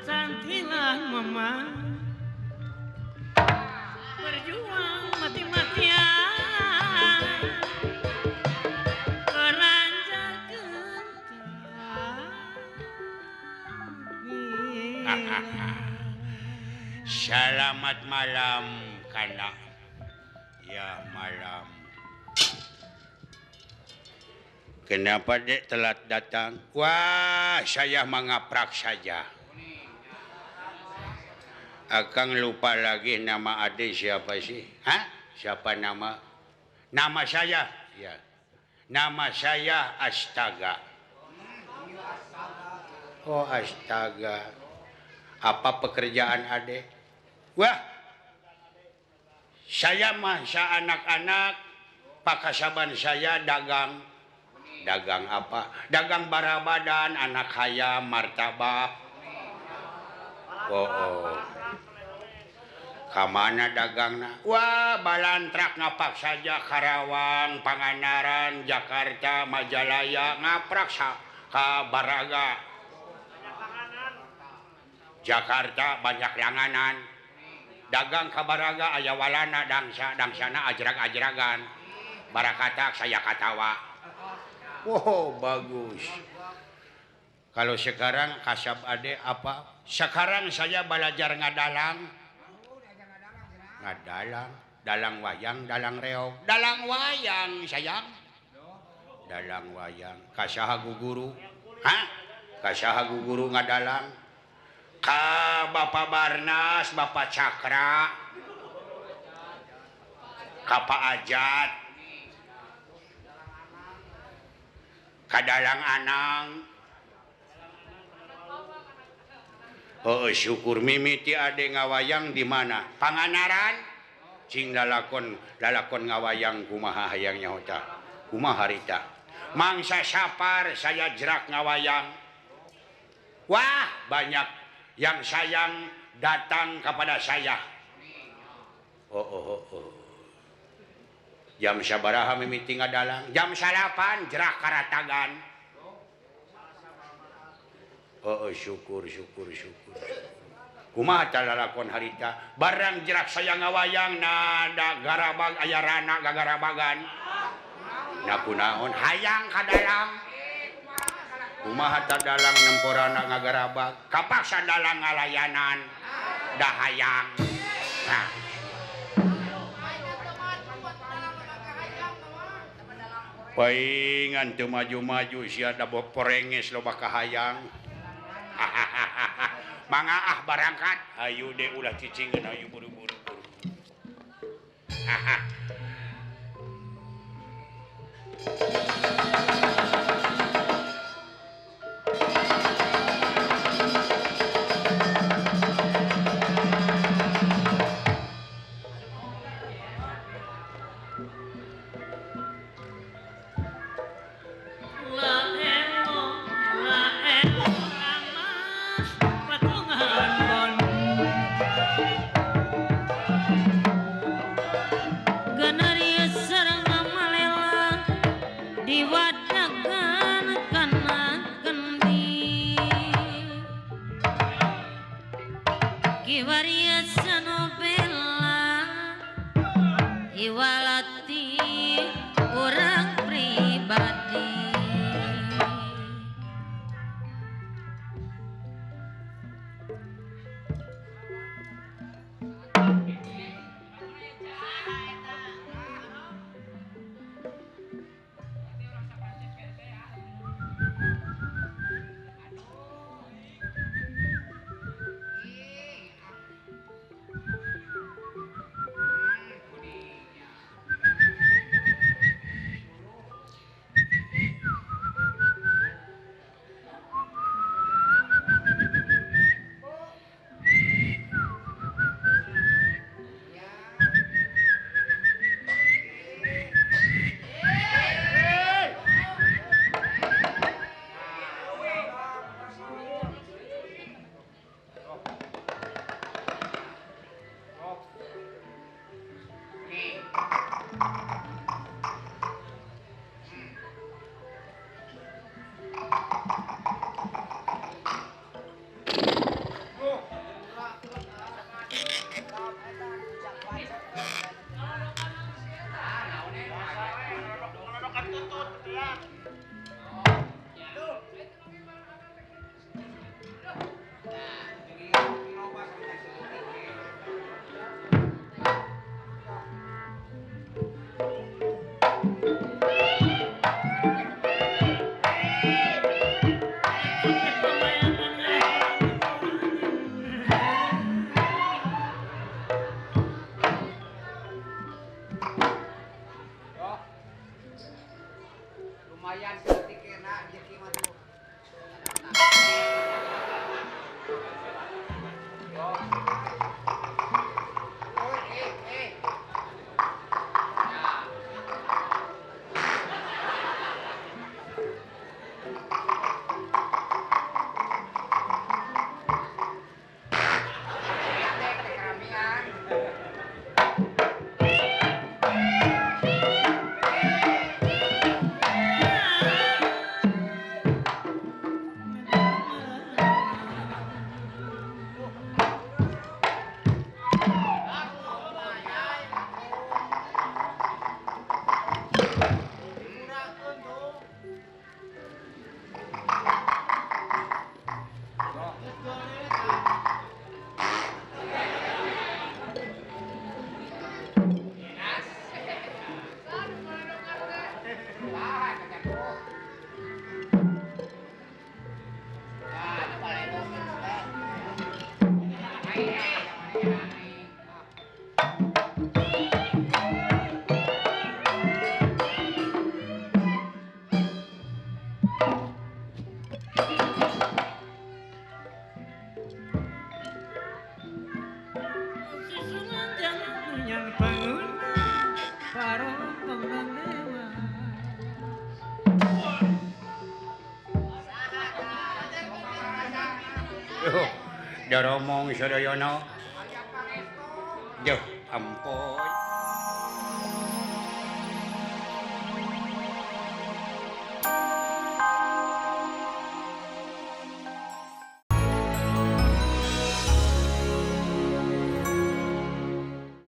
Acantilah mama berjuang mati-matian keranjakeun Selamat malam kana. Ya malam. Kenapa dek telat datang? Wah, saya mengaprak saja. Akang lupa lagi nama adik siapa sih? Hah? Siapa nama? Nama saya? Ya. Nama saya Astaga. Oh, astaga. Apa pekerjaan adik? Wah, saya masa anak-anak pakasaban saya dagang. Dagang apa? Dagang barabadan, anak hayam, martabak. Oh, oh. Kamana dagangna? Wah, balantrak ngapak saja Karawang, Pangandaran, Jakarta, Majalaya, ngaprak ka Baraga. Jakarta banyak langanan. Dagang ka Baraga aya walana dangsa, dangsana ajrag-ajragan. Barakatak saya katawa. Wow, bagus. Kalau sekarang kasab ade apa? Sekarang saya belajar ngadalang. Ngadalang, dalang wayang, dalang reog, dalang wayang sayang, dalang wayang. Kasaha guguru, hah? Kasaha guguru ngadalang? Ka Bapak Barnas, Bapak Cakra, ka Pak Ajat, ka Dalang Anang. Oh, syukur mimiti ade ngawayang di mana? Pangandaran. Cing lalakon lalakon ngawayang kumaha hayang nyaho tah. Kumaha harita. Mangsa sapar saya jerak ngawayang. Wah, banyak yang sayang datang kepada saya. Oh, oh, oh, oh. Jam sabaraha mimiti ngadalang? Jam 8 jerak karatagan. Oh, oh, syukur, syukur, syukur. Kumaha tah lalakon harita? Barang jerak saya ngawayang nada garabag aya rana gagarabagan. Na kunaon hayang ka dalang. Kumaha tah dalang nemporana ngagarabag? Kapaksa dalang ngalayanan da hayang. Nah. Paingan teu maju-maju sia da porenges loba kahayang. Mangga ah barangkat. Ayo deh ulah cicingeun ayo buru-buru. Duh, daromong sadayana. Duh, ampun.